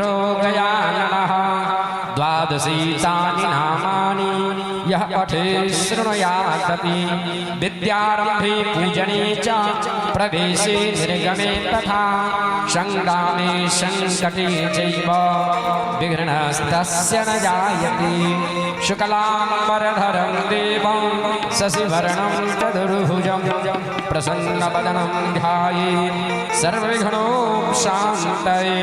चन्द्रो गजाननः। द्वादशी तानि नामानि यः पठे शृणुयादपि। विद्यारम्भे पूजने च प्रवेशे निर्गमे तथा संग्रामे संकटे चैव विघ्नस्तस्य न जायते। शुक्लाम्बरधरं देवं शशिवर्णं चतुर्भुजं प्रसन्नवदनं ध्यायेत् सर्वविघ्नोपशान्तये।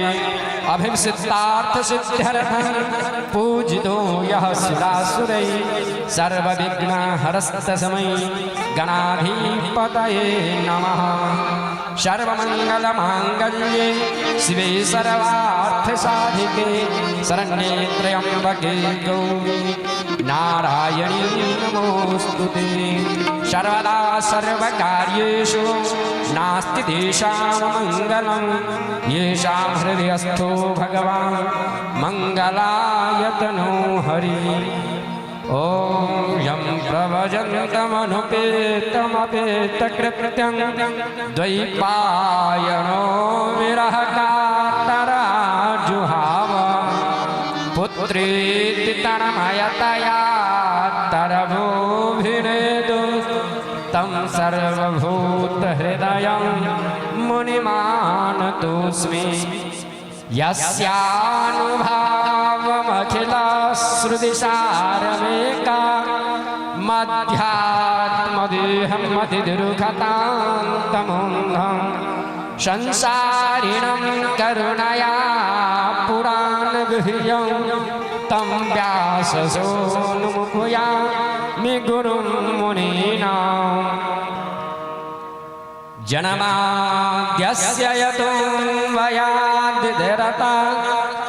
अभिप्सितार्थसिद्ध्यर्थं पूजितो यः सुरासुरैः सर्वविघ्नहरस्तस्मै गणाधिपतये नमः। सर्वमङ्गलमाङ्गल्ये शिवे सर्वार्थसाधिके शरण्ये त्र्यम्बके गौरी नारायणी नमोऽस्तु ते। सर्वदा सर्वकार्येषु नास्ति तेषां मङ्गलं येषां हृदयस्थो भगवान् मङ्गलायतनो हरि। ॐ यं प्रभजन्तमनुपेतमपेतकृत्यं द्वैपायनो विरहकातराजुहाव पुत्रीति तन्मयतया तरभूभिरेदु तं सर्वभूतहृदयं मुनिमानतोऽस्मि। यस्यानुभावमखिलश्रुतिसारमेका मध्यात्मदेहं मतिदुर्गतान्तमोऽन्धं संसारिणं करुणया पुराणगुह्यं तं व्याससूनुमुपयामि गुरुं मुनीनाम्। जन्माद्यस्य यतो वयादिधरता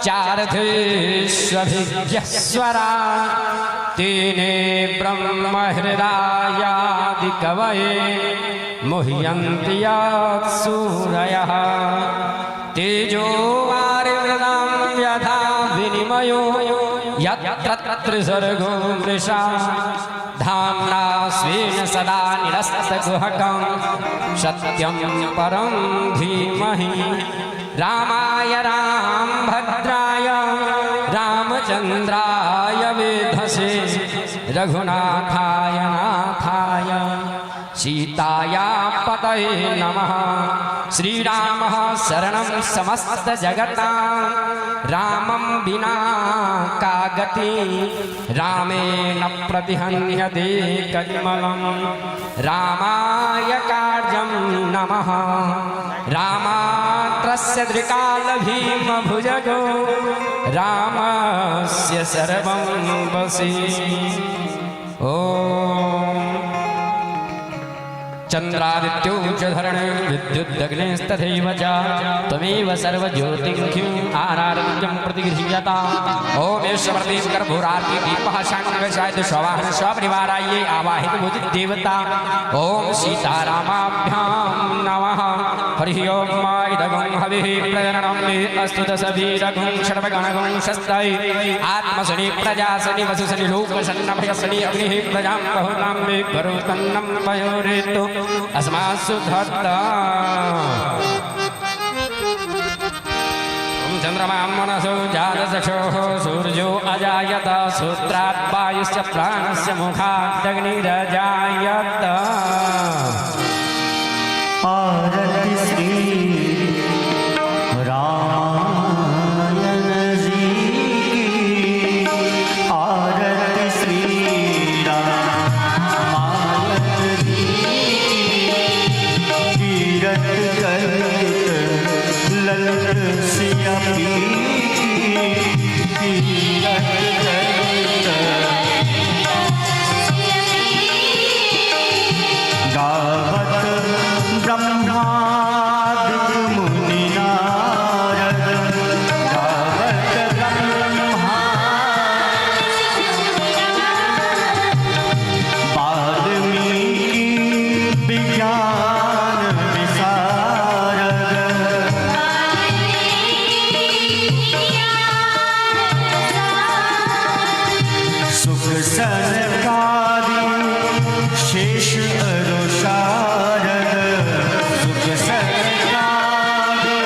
चार्थेष्वभिज्ञस्वरा तेने ब्रह्महृदायादिकवये मुह्यन्ति यत्सूरयः। तेजो वारिवृदां यथा विनिमयो यत्र त्रिसर्गो मृषा धाम्ना स्वेन सदा निरस्तगुहकं सत्यं परं धीमहि। रामाय रामभद्राय रामचन्द्राय वेधसे रघुनाथाय नाथाय सीताया पतये नमः। श्रीरामः शरणं समस्त जगतां रामं विना का गति रामेण प्रतिहन्यते कलिमलं रामाय कार्यं नमः। रामात्रस्य त्रिकालभीम भुजगो रामस्य सर्वं वशे। ॐ चन्द्रादित्यो च धरणे विद्युदग्निस्तथैव च त्वमेव सर्वज्योतिर्घ्युं आरार्यं प्रतिगृह्यता। ॐ ईश्वरदीप कर्पूरार्ति दीपः शाङ्गशायत स्ववाहन स्वपरिवारायै आवाहित भुजित देवता। ॐ सीतारामाभ्यां नमः। हरिः ॐ इदगुं हविः प्रजननं मे अस्तु दशवीरगुं षड्गणगुं शस्तै आत्मशनि प्रजासनि वसुसनि लोकसन्नभयसनि अग्निः प्रजां बहुनां मे करोतन्नं वयोरेतु अस्मासु धत्ता। ॐ चन्द्रमा मनसो जातचक्षुः सूर्यो अजायत सूत्रात् वायुश्च प्राणस्य मुखादग्निरजायत। आरती श्री रामायण जी की, आरती श्री रामायण जी की। तीरथ करत ललित सिया की, तीरथ करत गावत ब्रह्मादिक मुनि नारद, गावत ब्रह्मा वाल्मीकि विज्ञान विशारद। सुख सनकादि शेष अरु शारद, सुख सनकादि।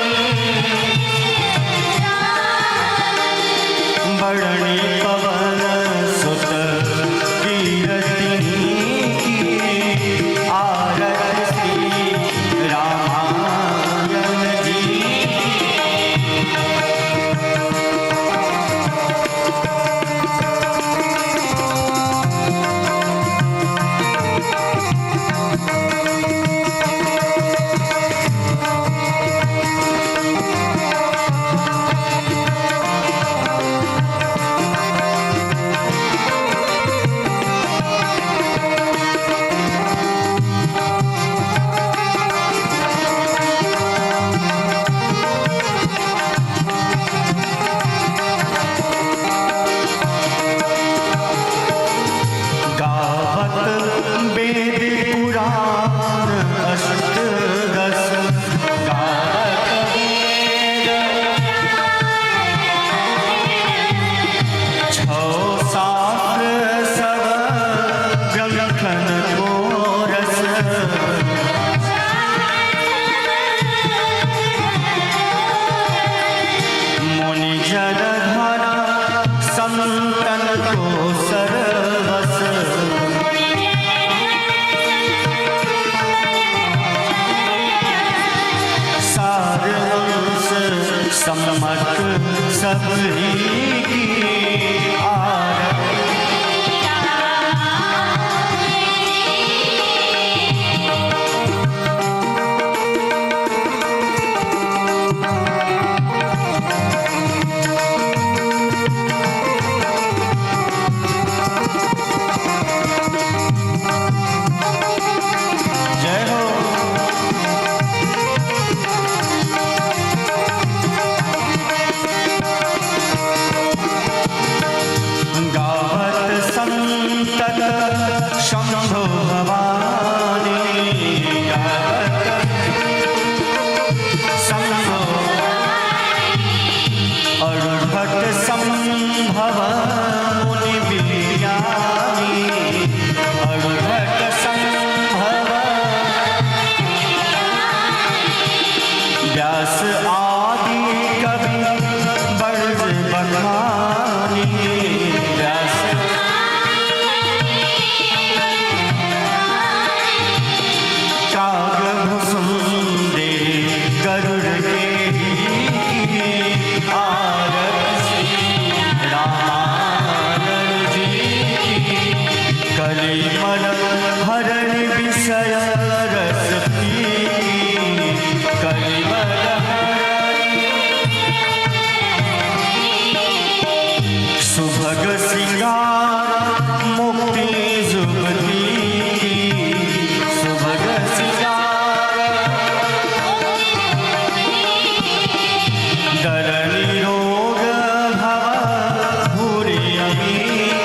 सब ही की आरती। जय हो। गावत संतत शंभु भवानी, गावत शंभु अरुभट संभव मुनि विज्ञानी, अरुभट संभव व्यास आदि कवि बड़ बखानी, व्यास काग भुसुंदे गरुड़ के ही आरती रामानंद जी की। कलि मल हरण विषय रस पी, कलि मल हरण सुभग सिंगार मुक्ति जुगती की, सुभग सिंगार दरनि रोग भव भूरि अमी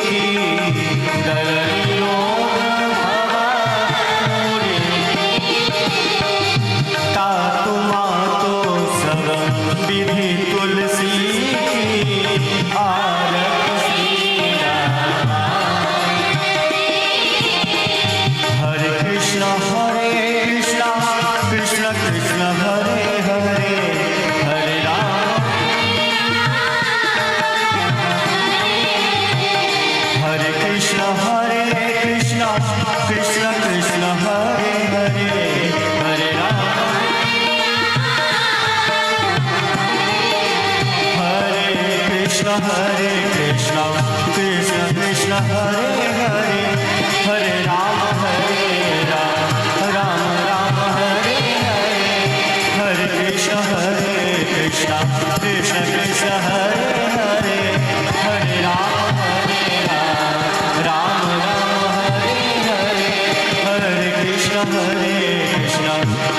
की, दरनि रोग भव भूरि तातु मातो सब विधि तुलसी की आरती श्री राम। हरे कृष्ण कृष्ण कृष्ण हरे हरे, हरे राम हरे कृष्ण कृष्ण कृष्ण हरे हरे, हरे राम हरे कृष्ण कृष्ण कृष्ण हरे हरे, हरे राम राम राम हरे हरे, हरे कृष्ण कृष्ण कृष्ण हरे हरे, हरे राम राम राम हरे हरे, हरे कृष्ण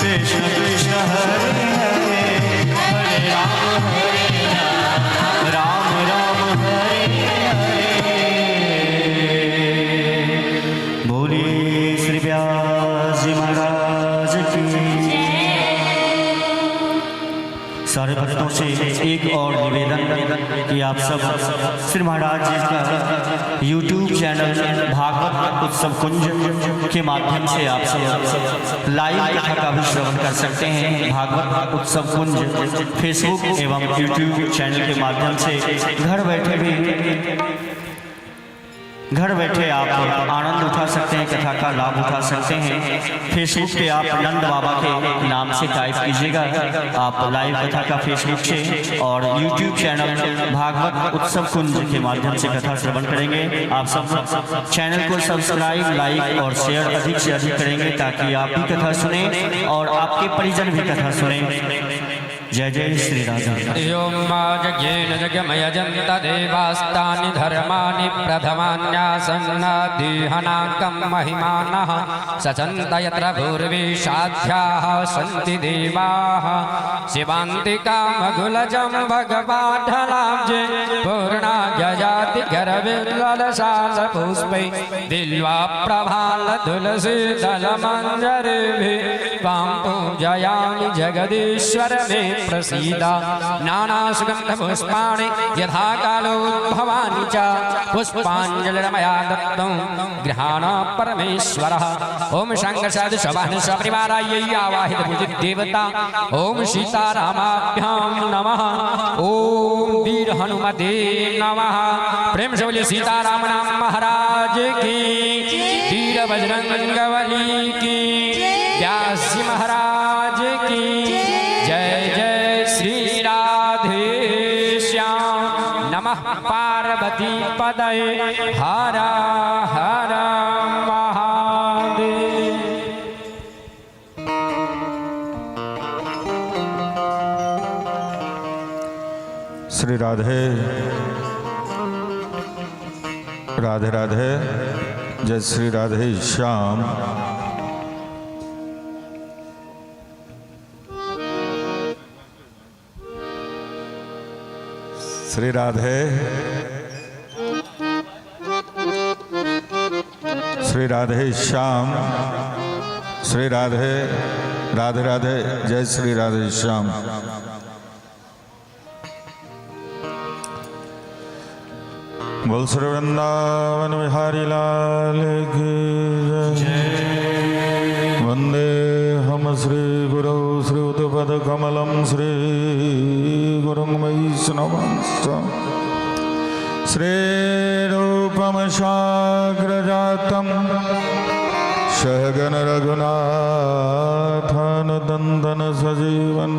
कृष्ण कृष्ण हरे हरे, हरे राम राम राम हरे हरे। बोलिए श्री व्यास जी महाराज की। सारे भक्तों से एक और निवेदन कि आप सब श्री महाराज जी का YouTube channel Bhagavat उत्सव कुंज के माध्यम से आप सब लाइव कथा का भी श्रवण कर सकते हैं। भागवत उत्सव कुंज फेसबुक एवं यूट्यूब चैनल के माध्यम से घर बैठे आप आनंद उठा सकते हैं, कथा का लाभ उठा सकते हैं। फेसबुक पे आप नंद बाबा के नाम से टाइप कीजिएगा, आप लाइव कथा का फेसबुक से और यूट्यूब चैनल भागवत उत्सव कुंज के माध्यम से कथा श्रवण करेंगे। आप सब चैनल को सब्सक्राइब, लाइक और शेयर अधिक से अधिक करेंगे ताकि आप भी कथा सुने और आपके परिजन भी कथा सुने। जय जय श्री राधा। हरि ओम। यज्ञेन यज्ञमयजन्त देवास्तानि धर्माणि प्रथमान्यासन्नादिहनाकं महिमानः सचन्त यत्र पूर्वे साध्याः सन्ति देवाः। शिवान्तिकामगुलजं भगवाढलाब्जे पूर्णागजाति करविल्वलशालपुष्पै बिल्वा प्रभाल तुलसी दलमञ्जरिभिः त्वां पूजयामि जगदीश्वर मे प्रसीद। नानासुगन्धपुष्पाणि यथा कालोद्भवानि च पुष्पाञ्जलिर्मया दत्तं गृहाण परमेश्वरः। ॐ शङ्करसाधु सवाहन सपरिवारायै आवाहित पूजित देवता ॐ सीतारामाभ्यां नमः। ॐ वीर हनुमते नमः। प्रेम से बोलिए सीताराम नाम महाराज की, वीर बजरंगबली की, व्यास जी महाराज की जय। जय श्री राधे। नमः पार्वती पदये हर हर महादेव। श्री राधे राधे राधे, जय श्री राधे श्याम। श्री राधे, श्री राधे श्याम, श्री राधे राधे राधे, जय श्री राधे श्याम। बोल श्री वृंदावन बिहारी लाल की जय। वंदे हम श्री गुरु श्री पद कमलम श्री गुरुं वैष्णवंश्च श्री रूपम साग्रजातं सहगण रघुनाथानुदन्दन सजीवन्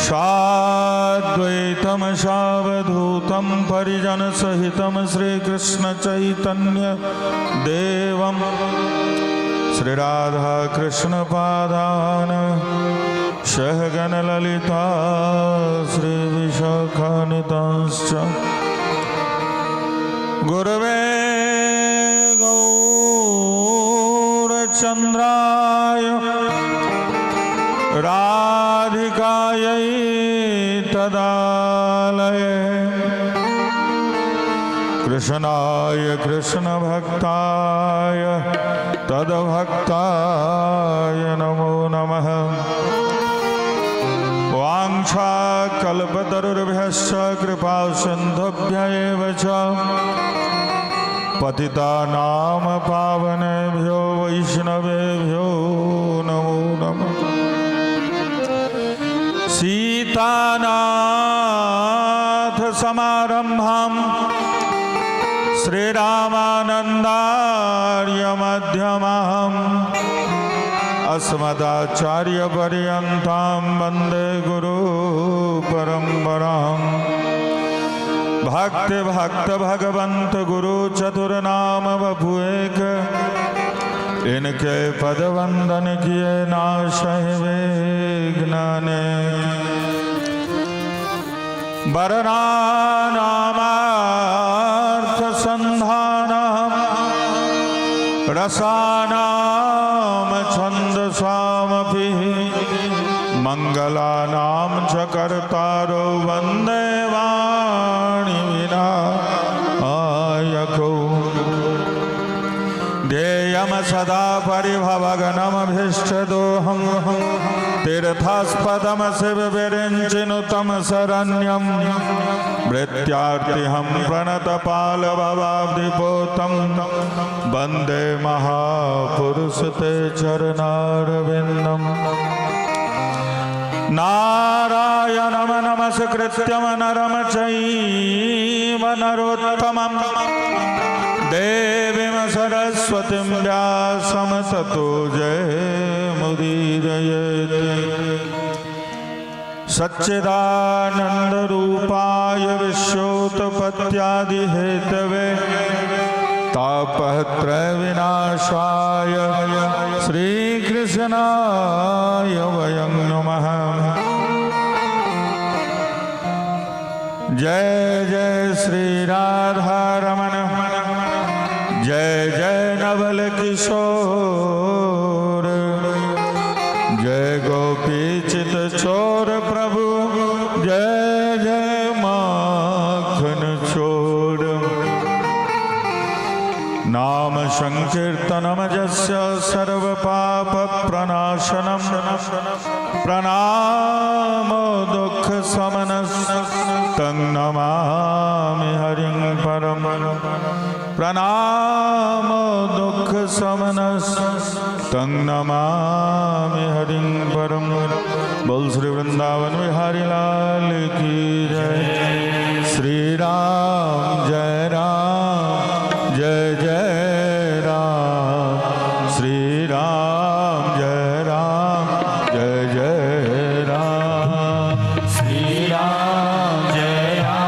साद्वैतं सावधूतं परिजनसहितं श्रीकृष्णचैतन्य देवं श्रीराधाकृष्णपादान् सहगणललिता श्रीविशाखान्वितांश्च। गुरवे गौरचन्द्राय राधिकायै तदालये कृष्णाय कृष्णभक्ताय तद्भक्ताय नमो नमः। वाञ्छाकल्पतरुभ्यश्च कृपा सिन्धुभ्य एव च पतितानां पावनेभ्यो वैष्णवेभ्यो नमो नमः। सीतानाथ समारंभां श्रीरामानन्दार्य मध्यमाम् अस्मदाचार्य पर्यन्तां वंदे गुरु परम्पराम्। भक्ति भक्त भगवंत गुरु चतुर नाम बपु एक, इनके पद वंदन किए नाश विघ्न। वर्णानामार्थ संधानम रसानाम छंदसामपि मंगलानां च कर्तारो वंदे वाणी विनायकौ। ध्येयं सदा परिभवगणमभीष्टदोहं तीर्थास्पदं शिवविरिञ्चिनुतं शरण्यं भृत्यार्तिहं प्रणतपालभवाब्धिपोतं वन्दे महापुरुष ते चरणारविन्दम्। नारायणं नमस्कृत्यं नरं चैव नरोत्तमं देवीं सरस्वतीं व्यासं ततो जयमुदीरयेत्। सच्चिदानंद रूपाय विश्वोत्पत्त्यादि हेतवे तापत्रय विनाशाय श्री कृष्णाय वयं नमः। जय जय श्री राधा रमन, जय जय नवल किशोर, जय गोपी चित चोर प्रभु, जय जय माखन चोर। नाम संकीर्तनम यस्य सर्व पाप प्रणाशनम प्रणाम दुख शमनस्तं नमामि हरिं परम। प्रणाम दुख शमनस्तं नमामि हरिं परम। बोल श्री वृंदावन बिहारी लाल की जय। श्री राम जय राम जय जय राम, श्री राम जय राम जय जय राम, श्री राम जय राम।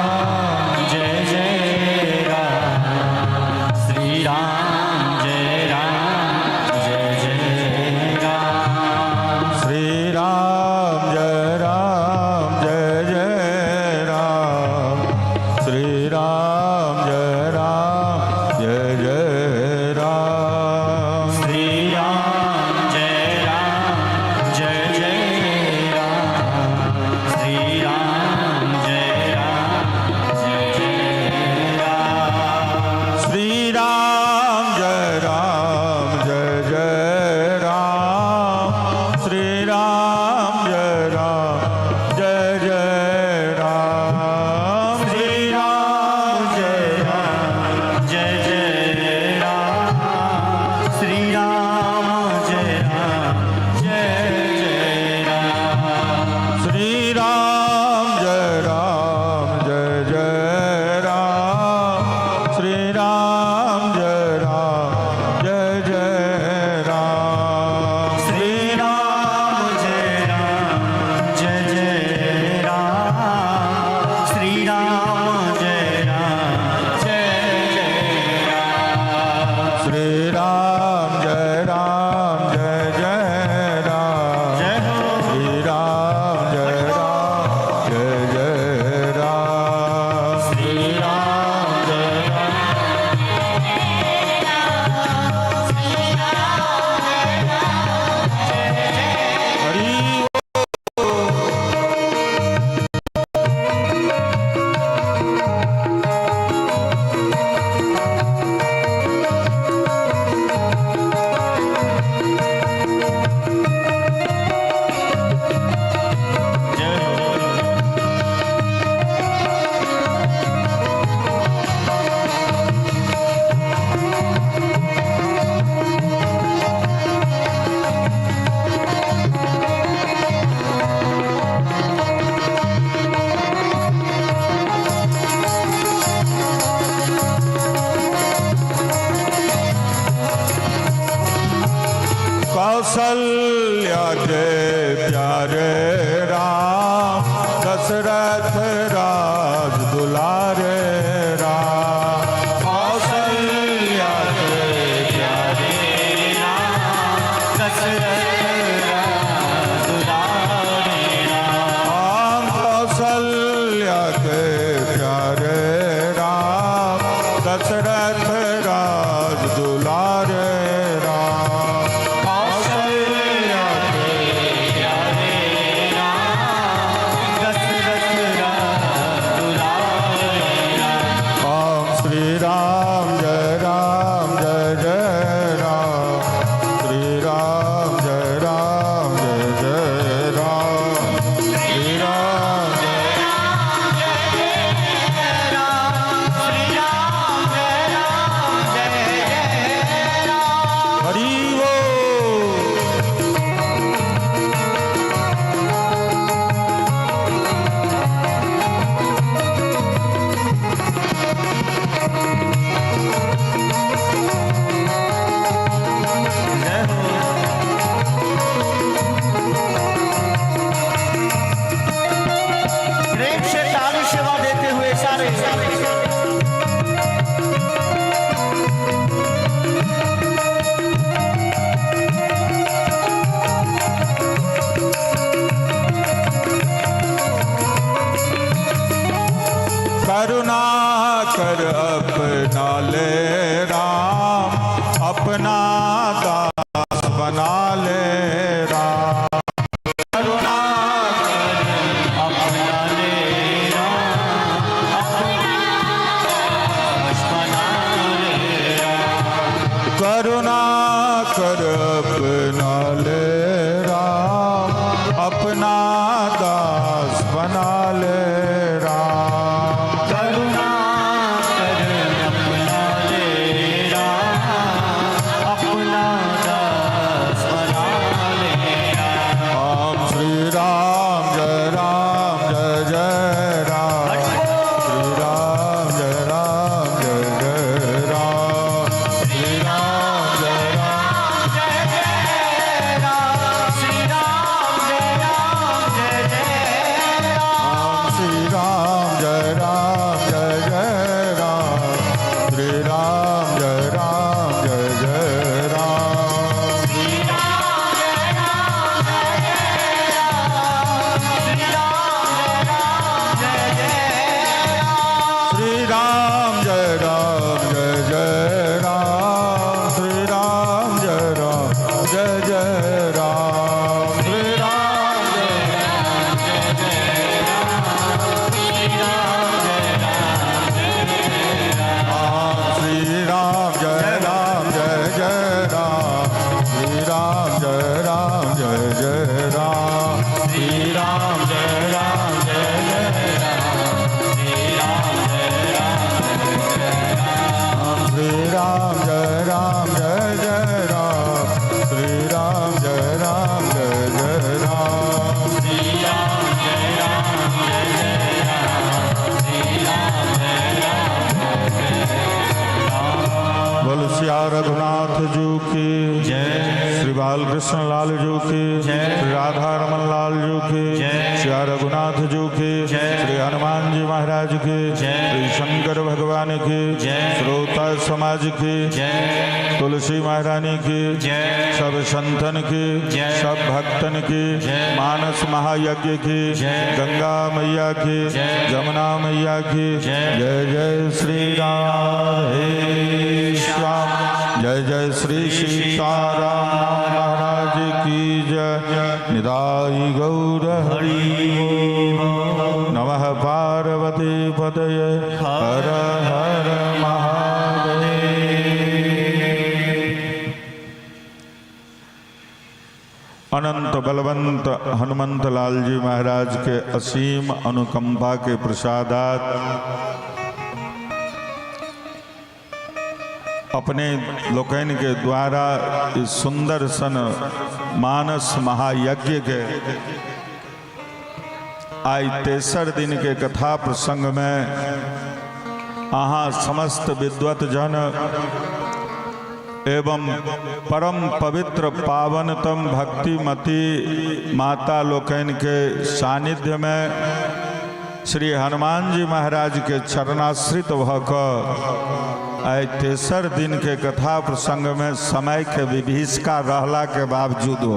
कौशल्या के प्यारे राम, दशरथ राज दुलारे राम। कौशल्या के प्यारे राम, दशरथ राज दुलारे राम। ओम श्री राम जय राम जय जय राम, श्री राम जय राम जय जय राम, श्री राम जय श्री राम जय राम जय जय राम। हरि बोल। जय हो। प्रेम से ताली सेवा देते हुए सारे करुणा कर अपना ले राम, अपना दास बना ले राम। करुणा अपना ले राम, अपना दास बना ले राम। करुणा कर अपना ले राम, अपना दास बना ले राम। करुणा कर अपना ले राम, अपना दास बना ले राम। ओम श्री राम जय राम जय जय राम, श्री राम जय राम जय जय राम, श्री राम जय राम जय जय राम, श्री राम जय राम जय जय राम। ओम श्री राम जय राम जय जय राम, श्री राम जय राम जय जय राम। श्री राम जय राम जय जय राम, श्री राम जय राम जय जय राम। श्री राम जय राम जय जय राम, श्री राम जय राम जय जय राम, श्री राम जय राम, श्री राम जय राम जय जय राम, श्री राम जय राम जय जय राम, श्री राम जय राम जय जय राम, श्री राम जय राम जय जय राम, श्री राम जय राम जय जय राम। बोल सिया रघुनाथ जी की जय। श्री बालकृष्ण लाल जी की जय। श्री राधा रमन लाल जी की जय। श्री रघुनाथ जी की जय। श्री हनुमान जी महाराज की जय। श्री शंकर भगवान की जय। श्रोता समाज की जय तुलसी महारानी की जय। सब संतन की जय। सब भक्तन की जय। मानस महायज्ञ की जय। गंगा मैया की जय। जमुना मैया की जय। जय जय श्री राधे श्याम, जय जय श्री सीताराम महाराज की जय। निदाई गौर हरि नमः पार्वती पतये हर हर महादेव। अनंत बलवंत हनुमंत लाल जी महाराज के असीम अनुकंपा के प्रसादात अपने लोकन के द्वारा इस सुंदर सन मानस महायज्ञ के आई तेसर दिन के कथा प्रसंग में अहाँ समस्त विद्वत जन एवं परम पवित्र पावनतम भक्तिमती माता लोकन के सानिध्य में श्री हनुमान जी महाराज के चरणाश्रित भऽ कऽ आइ तेसर दिन के कथा प्रसंग में समय के विभीषिका रहला के बावजूदो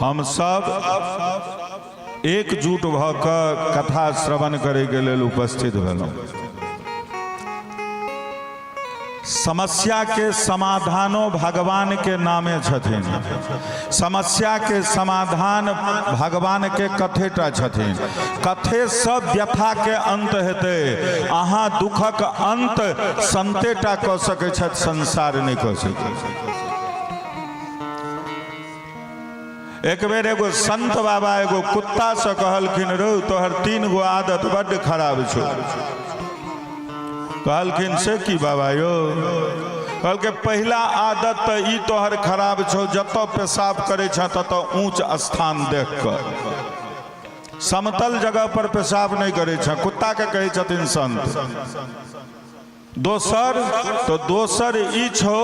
हम सब एकजुट भऽ कऽ कथा श्रवण करैके लेल उपस्थित भेलहुँ। समस्या के समाधानो भगवान के नामे छथिन। समस्या के समाधान भगवान के कथेटा छथिन। कथे सब व्यथा के अंत हेतै। अहाँ दुखक अंत संतेटा कऽ सकै छथि, संसार नहि कऽ सकै। एक बेर एगो संत बाबा एगो कुत्ता से कहलखिन, रौ तोहर 3 गो आदत बड्ड खराब छौ। कहलखिन, से की बाबा यौ? कहलकै, पहिला आदत तऽ ई तोहर खराब छौ, जतऽ पेशाब करै छह ततऽ ऊँच स्थान देख कऽ, समतल जगह पर पेशाब नहि करै छह। कुत्ताके कहै छथिन संत। दोसर तऽ दोसर ई छौ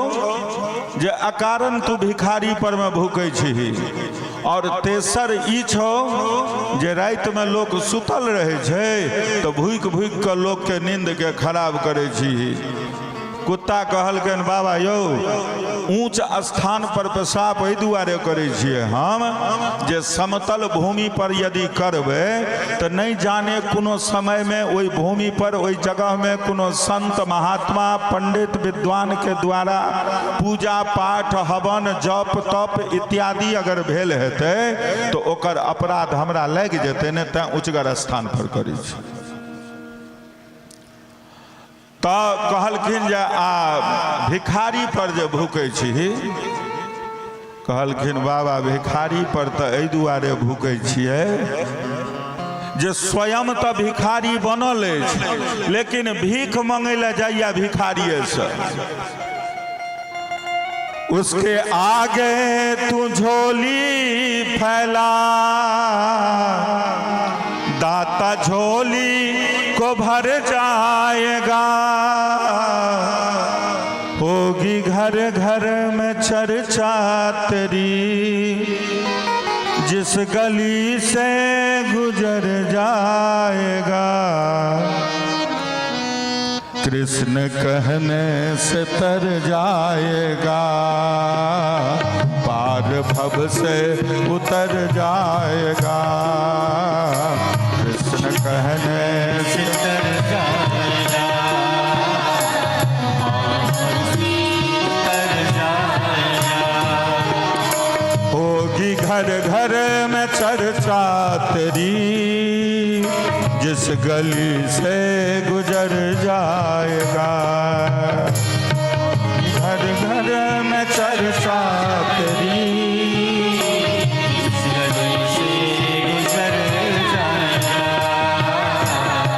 जे अकारण तू भिखारी परमे भूकै छही। आओर तेसर ई छौ जे रातिमे लोक सुतल रहै छै तऽ भूकि भूकि कऽ लोकके नींदके खराब करै छही। कुत्ता कहलकनि, बाबा यौ, ऊँच स्थान पर पेशाब एहि दुआरे करै छियै हम जे समतल भूमि पर यदि करबै तऽ नहि जाने कोनो समयमे ओहि भूमि पर, ओहि जगहमे कोनो संत महात्मा पंडित विद्वान के द्वारा पूजा पाठ हवन जप तप इत्यादि अगर भेल हेतै तऽ ओकर अपराध हमरा लागि जेतै ने, तैँ ऊँचगर स्थान पर करै छी। तऽ कहलखिन जे आ भिखारी पर जे भूकै छी? कहलखिन, बाबा, भिखारी पर तऽ एहि दुआरे भूकै छियै जे स्वयं तऽ भिखारी बनल अछि, लेकिन भीख मंगै लए जाइया भिखारिएसँ। उसके आगे तू झोली फैला, दाता झोली को भर जाएगा। होगी घर घर में चर्चा तेरी, जिस गली से गुजर जाएगा। कृष्ण कहने से तर जाएगा, पार भव से उतर जाएगा। कृष्ण कहने से तर जाएगा, तर जाएगा। होगी घर घर में चर्चा तेरी, जिस गली से गुजर जाएगा। घर घर में चर्चा तेरी, जिस गली से गुजर जाएगा।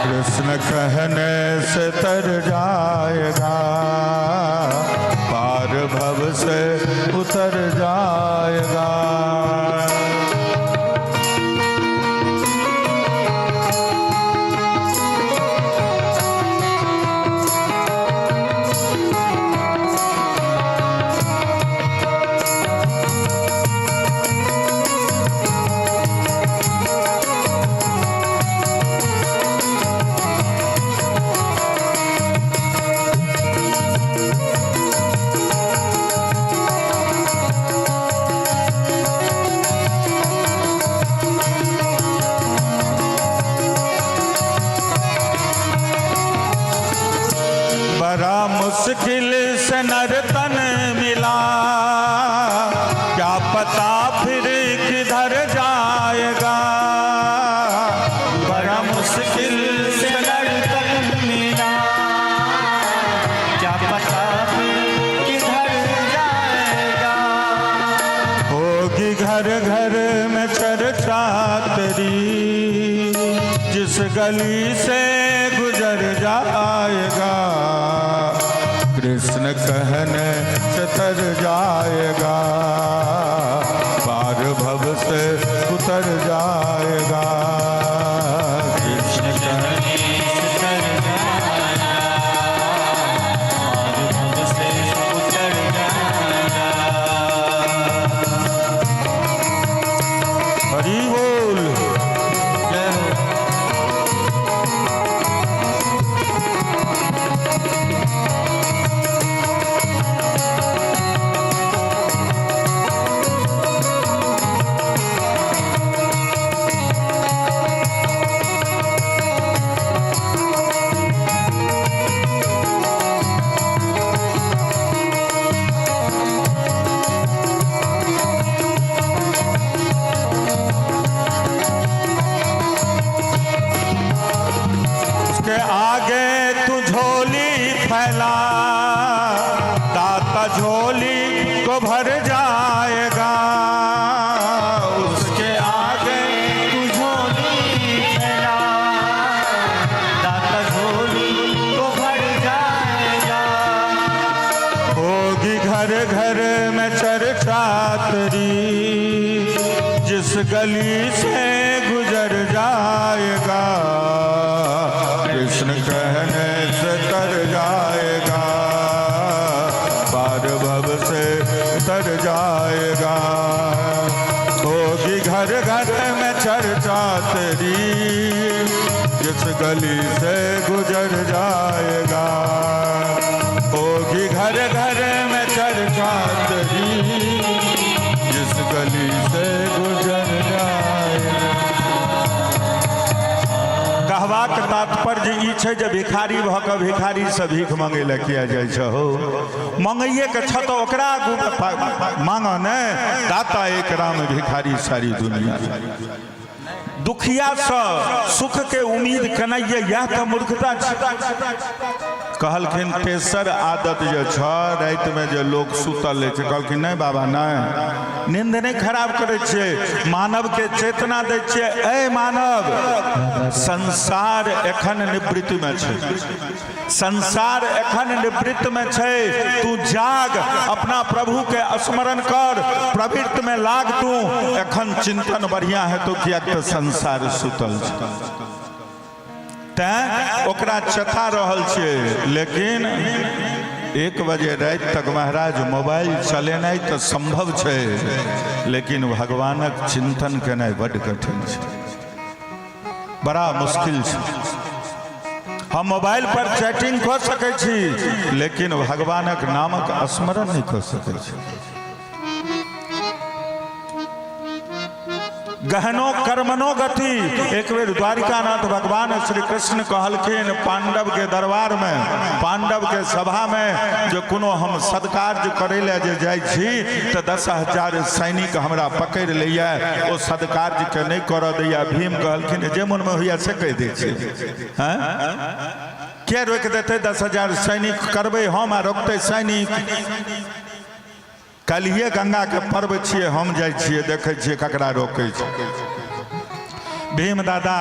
कृष्ण कहने से तर जाएगा, पार भव से उतर जाएगा। बड़ा मुश्किल से नर्तन मिला, क्या पता फिर किधर जाएगा। बड़ा मुश्किल से नर्तन मिला, क्या पता फिर किधर जाएगा। होगी घर घर में चर्चा तेरी, जिस गली से गुजर जाएगा। कृष्ण कहने से तर जाएगा, पार भव से उतर जाएगा। कृष्ण कहने से तर जाएगा, पार भव से उतर जाएगा। हरि बोल। जय हो। उसके आगे तू झोली फैला, दाता झोली को भर जाएगा। उसके आगे तू झोली फैला, दाता झोली को भर जाएगा। होगी घर घर में चर्चा तेरी, जिस गली से गुजर जाएगा, कृष्ण कहने से तर जाएगा, पार भव से तर जाएगा। होगी घर घर में चर्चा तेरी, जिस गली से गुजर जाएगा। होगी घर घर में चर्चा तेरी, जिस गली से गुजर जाएगा। कहबाक तात्पर्य ई छै जे भिखारी भऽ कऽ भिखारीसँ भीख मंगै लए किया जाइ छै हो? मंगैए के छ तऽ ओकरा आगू मांगऽ ने। दाता एक राम, भिखारी सारी दुनिया। दुखियासँ सुखके उम्मीद केनाइए, इएह तऽ मूर्खता छै। कहलखिन, तेसर आदत जे छ, रातिमे जे लोक सुतल रहै छै, कहलखिन, नहि बाबा, नहि, नींद नहि खराब करै छियै, मानवके चेतना दै छियै। ऐ मानव, संसार एखन निवृत्तिमे छै, संसार एखन निवृत्तमे छै। तू जाग, अपना प्रभुके स्मरण कर, प्रवृत्तिमे लाग तू। एखन चिंतन बढ़िया हेतौ, किएक तऽ संसार सुतल छै। तैं ओकरा चेता रहल छियै। लेकिन 1 बजे राति तक महाराज मोबाइल चलेनाइ तऽ संभव छै, लेकिन भगवानक चिंतन केनाइ बड्ड कठिन छै, बड़ा मुश्किल छै। हम मोबाइल पर चैटिंग कऽ सकै छी, लेकिन भगवानक नामक स्मरण नहि कऽ सकै छी। गहनो कर्मणो गति। एक बेर द्वारिकानाथ भगवान श्री कृष्ण कहलखिन पांडव के दरबार में, पांडव के सभा में, जे कोनो हम सदकार्य करै लए जे जाइ छी तऽ 10,000 सैनिक हमरा पकड़ि लैया, ओ सदकार्य के नहि करऽ दैया। भीम कहलखिन, जे मनमे होइया से कहि दै छी। हैं, के रोकि देतै 10,000 सैनिक? करबै हम आ रोकतै सैनिक? काल्हिए गंगाके पर्व छियै, हम जाइ छियै, देखै छियै ककरा रोकै छै। भीम दादा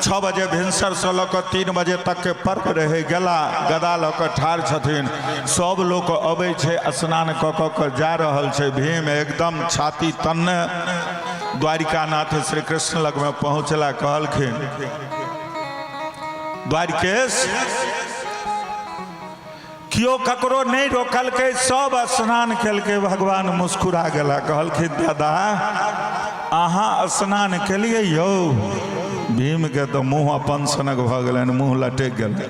6 बजे भिनसरसँ लऽ कऽ 3 बजे तकके पर्व रहै, गेला, गदा लऽ कऽ ठाढ़ छथिन। सभ लोक अबै छै, स्नान कऽ कऽ कऽ जा रहल छै। भीम एकदम छाती तनने द्वारिकानाथ श्री कृष्ण लगमे पहुँचला। कहलखिन, द्वारिकेश, केओ ककरो नहि रोकलकै, सब स्नान केलकै। भगवान मुस्कुरा गेला। कहलखिन, दादा, अहाँ स्नान केलियै यौ? भीमके तऽ मुँह अपन सनक भऽ गेलनि, मुँह लटकि गेलनि।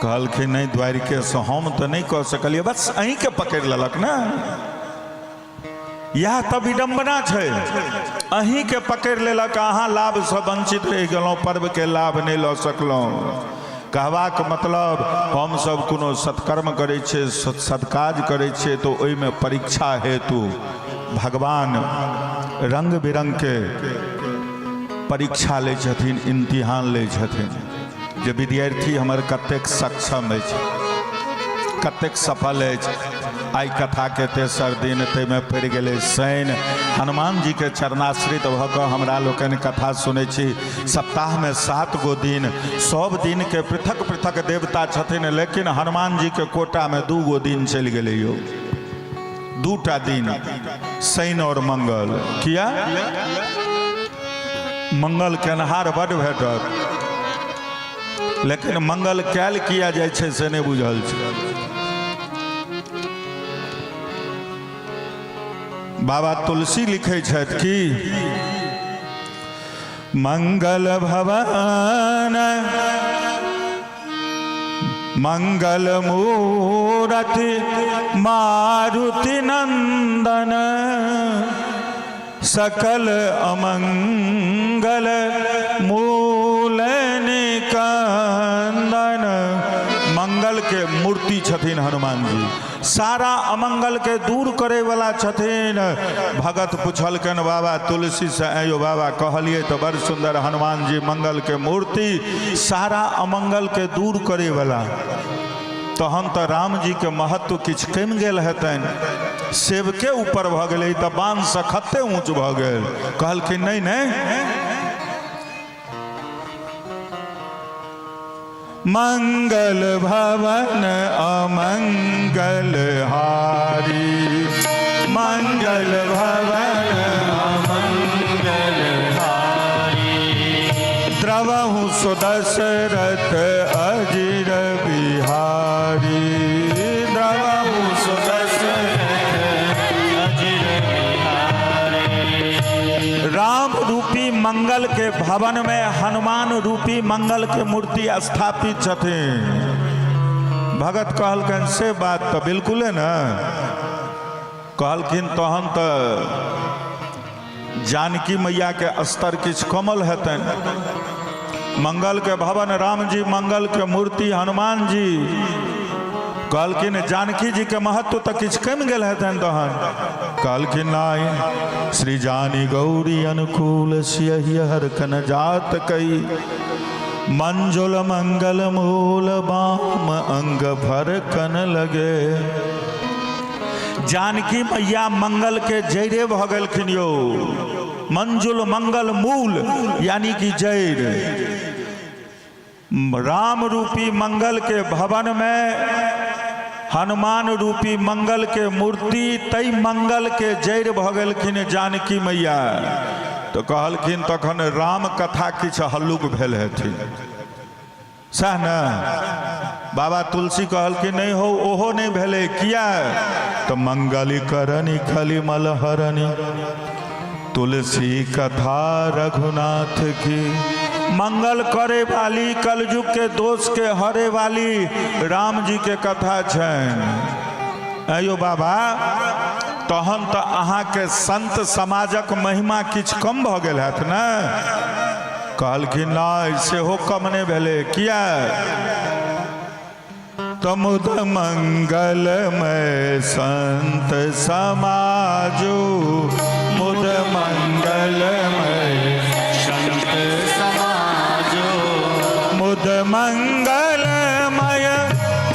कहलखिन, नहि द्वारिकेश, हम तऽ नहि कऽ सकलियै, बस अहीँके पकड़ि लेलक ने। इएह तऽ विडम्बना छै, अहीँके पकड़ि लेलक, अहाँ लाभसँ वञ्चित रहि गेलहुँ, पर्वके लाभ नहि लऽ सकलहुँ। कहबाक मतलब, हमसभ कोनो सत्कर्म करै छियै, सत्कार्य करै छियै, तऽ ओहिमे परीक्षा हेतु भगवान रङ्ग बिरङ्गके परीक्षा लै छथिन, इम्तिहान लै छथिन, जे विद्यार्थी हमर कतेक सक्षम अछि, कतेक सफल अछि। आइ कथाके तेसर दिन, ताहिमे पड़ि गेलै शनि। हनुमान जीके चरणाश्रित भऽ कऽ हमरा लोकनि कथा सुनै छी। सप्ताहमे 7 गो दिन, सब दिनके पृथक पृथक देवता छथिन, लेकिन हनुमान जीके कोटामे 2 गो दिन चलि गेलै यौ, 2टा दिन, शनि आओर मंगल। किया? मंगल केनहार बड्ड भेटत, लेकिन मंगल कयल किया जाइ छै से नहि बुझल छै। बाबा तुलसी लिखै छथि कि मंगल भवन मंगल मूरति मारुति नंदन, सकल अमंगल मूल निकंदन। मंगल के मूर्ति छथिन हनुमान जी, सारा अमंगल के दूर करे वाला छथिन। भगत पुछलकनि बाबा तुलसी से, आयो बाबा कहलिए तो बड़ सुंदर हनुमान जी मंगल के मूर्ति, सारा अमंगल के दूर करे वाला, तहन तो राम जी के महत्व किछु कमि गेल हेतनि, सेवके ऊपर भऽ गेलै तऽ बान्ह से खत्ते ऊँच भऽ गेल। कहलखिन नहीं नहीं, मंगल भवन अमंगल हारी, मंगल भवन अमंगल हारी, द्रवहु सुदशरथ अजिर बिहारी, द्रवहु सुदशरथ अजिर बिहारी। राम रूपी मंगल के भवन में हनुमान रूपी मंगल के मूर्ति स्थापित छथिन। भगत कहलकनि से बात तऽ बिल्कुले ने। कहलखिन तहन तऽ जानकी मैया के स्तर किछु कमल हेतनि। मंगल के भवन राम जी, मंगल के मूर्ति हनुमान जी। कहलखिन जानकी जी के महत्व तऽ किछु कमि गेल हेतनि। तहन कहलखिन नहीं, श्री जानी गौरी अनुकूल सियहि हरखन जात कई, मंजुल मंगल मूल बाम अंग फरकन लगे। जानकी मैया मंगल के जैरे भऽ गेलखिन यौ। मंजुल मंगल मूल यानी कि जैर। राम रूपी मंगल के भवन में हनुमान रूपी मंगल के मूर्ति, तई मंगल के जैर भऽ गेलखिन जानकी मैया। तो कहलखिन तखन राम कथा किछु हल्लुक भेल हेथिन, सएह ने? बाबा तुलसी कहलखिन नहीं हो, ओहो नहीं भेलै। किया? तऽ मंगल करनि खली मलहरनि, तुलसी कथा रघुनाथ की। मंगल करे वाली, कलयुग के दोष के हरे वाली राम जी के कथा छनि। अयो बाबा, तहन तऽ अहाँके संत समाजक महिमा किछु कम भऽ गेल हैत ने? कहलखिन नहि, सेहो कम नहि भेलै। किया? तमुद मंगलमय संत समाजो, मुद मंगलमय संत समाजो, मुद मंगलमय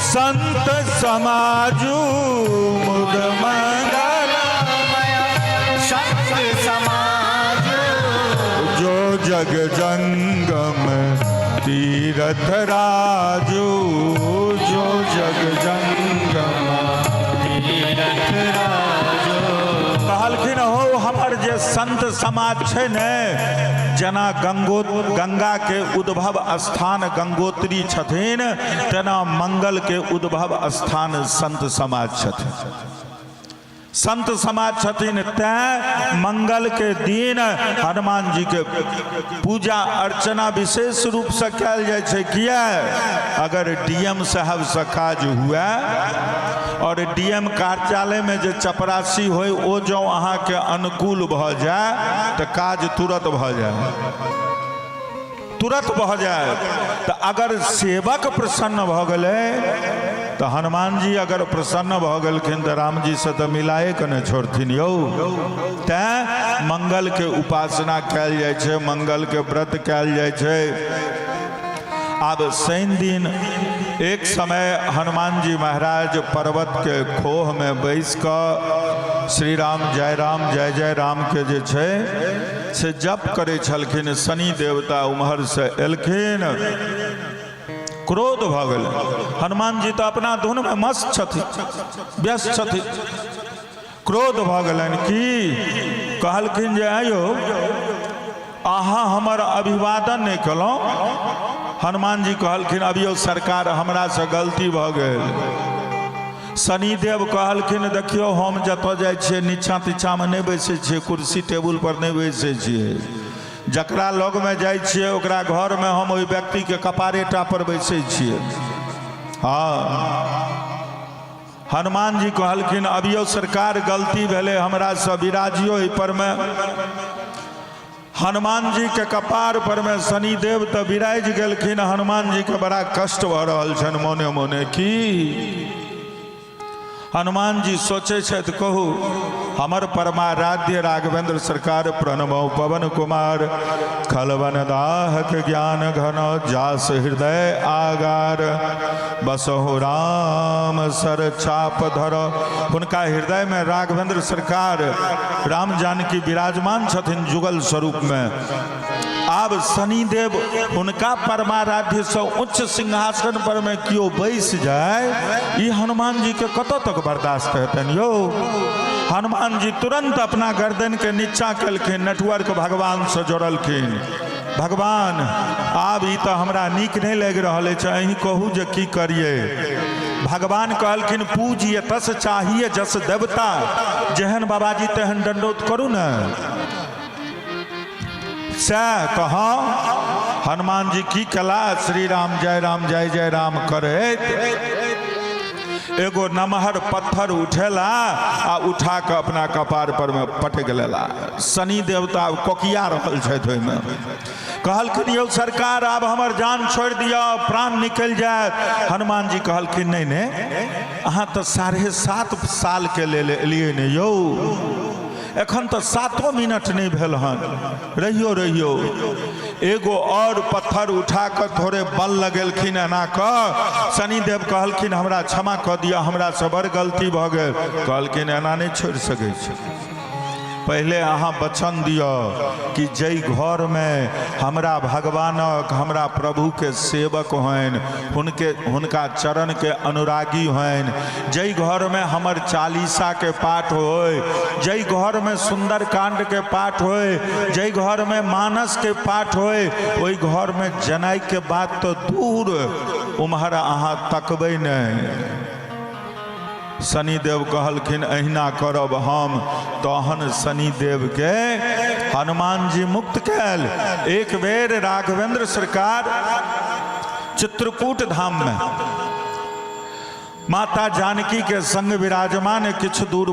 संत समाजो, मुद मंगलमय संत समाजो, जो जग जंगम तीरथ राजू, जो जग जंगम तीरथ राजो। कहलखिन हो हमर जे संत समाज छै ने, जेना गंगा के उद्भव स्थान गंगोत्री छथिन, तेना मंगल के उद्भव स्थान संत समाज छथिन। संत समाज छथिन तैं मंगल के दिन हनुमान जी के पूजा अर्चना विशेष रूप से कयल जाइ छै। किया? अगर डीएम साहब से काज हुए और डीएम कार्यालय में जे चपरासी होय ओ जँ अहाँके अनुकूल भऽ जाय तऽ काज तुरंत भऽ जाय, तुरंत भऽ जाय। तऽ अगर सेवक प्रसन्न भऽ गेलै तऽ हनुमान जी अगर प्रसन्न भऽ गेलखिन तऽ राम जी से तऽ मिलाए के नहि छोड़थिन यौ। तैं मंगल के उपासना कयल जाइ छै, मंगल के व्रत कयल जाइ छै। आब शनि दिन एक समय हनुमान जी महाराज पर्वत के खोह में बैस कऽ श्री राम जय राम जय जय राम के जे छै से जप करै छलखिन। शनि देवता उम्हर से एलखिन, क्रोध भऽ गेलै। हनुमान जी तऽ अपना धुन में मस्त छथिन, व्यस्त छथिन। क्रोध भऽ गेलनि की कहलखिन जे आयो अहाँ हमर अभिवादन नहि केलहुँ। हनुमान जी कहलखिन अभियो सरकार हमरासँ गलती भऽ गेल। शनिदेव कहलखिन देखियौ हम जतऽ जाइ छियै नीचाँ तीचाँमे नहि बैसै छियै, कुर्सी टेबुल पर नहि बैसै छियै, जकरा लगमे जाइ छियै ओकरा घरमे हम ओहि व्यक्तिके कपारेटा पर बैसै छियै। हँ, हनुमान जी कहलखिन अभियो सरकार गलती भेलै हमरासँ, विराजियो एहि परमे। हनुमान जी के कपार पर में शनिदेव तऽ विराजि गेलखिन। हनुमान जी के बड़ा कष्ट भऽ रहल छनि मोने मोने की हनुमान जी सोचै छथि, कहू हमर परमाराध्य राघवेंद्र सरकार प्रणव पवन कुमार खलवन दाहक ज्ञान घन जास हृदय आगार बसहु राम सर चाप धर। हुनका हृदय में राघवेंद्र सरकार राम जानकी विराजमान छथिन जुगल स्वरूप में। आब शनिदेव हुनका परमाराध्य से उच्च सिंहासन पर में केओ बैस जाए, ई हनुमान जी के कतऽ तक बर्दाश्त हेतनि यौ? हनुमान जी तुरंत अपना गर्दन के नीचा केलखिन, नेटवर्क भगवान से जोड़लखिन। भगवान, आब ई तऽ हमरा नीक नहि लागि रहल अछि, अहीं कहू जे की करियै। भगवान कहलखिन, पूजिय तस चाहिए जस देवता। जेहन बाबाजी तेहन दंडौत करू ने। सएह तऽ हँ, हनुमान जी की कला, श्री राम जय राम जय जय राम करैत एगो नमहर पत्थर उठेला आ उठा कऽ अपना कपार पर में पटक लेला। शनि देवता कोकिया रहल छथि ओहिमे। कहलखिन, यौ सरकार, आब हमर जान छोड़ि दिअ, प्राण निकलि जायत। हनुमान जी कहलखिन, नहि नहि, अहाँ तऽ 7.5 सालके लेल एलियै ने यौ, एखन तऽ 7 मिनट नहि भेल हन, रहियो रहियो। एगो और पत्थर उठा कऽ थोड़े बल लगेलखिन एना कऽ। शनिदेव कहलखिन, हमरा क्षमा कऽ दिअ, हमरा से बड़ गलती भऽ गेल। कहलखिन, एना नहि छोड़ि सकै छी, पहिले अहाँ वचन दिअ कि जाहि घरमे हमरा भगवानक, हमरा प्रभुके सेवक होइन, हुनके हुनका चरणके अनुरागी होइन, जाहि घरमे हमर चालीसाके पाठ होय, जाहि घरमे सुंदरकांडके पाठ होय, जाहि घरमे मानसके पाठ होय, ओहि घरमे जनाइके बात तऽ दूर, उम्हर अहाँ तकबै नहि। शनिदेव कहलखिन, अहिना करब हम। तहन शनिदेवके हनुमान जी मुक्त कयल। एक बेर राघवेंद्र सरकार चित्रकूट धाम में माता जानकी के संग विराजमान किछु दूर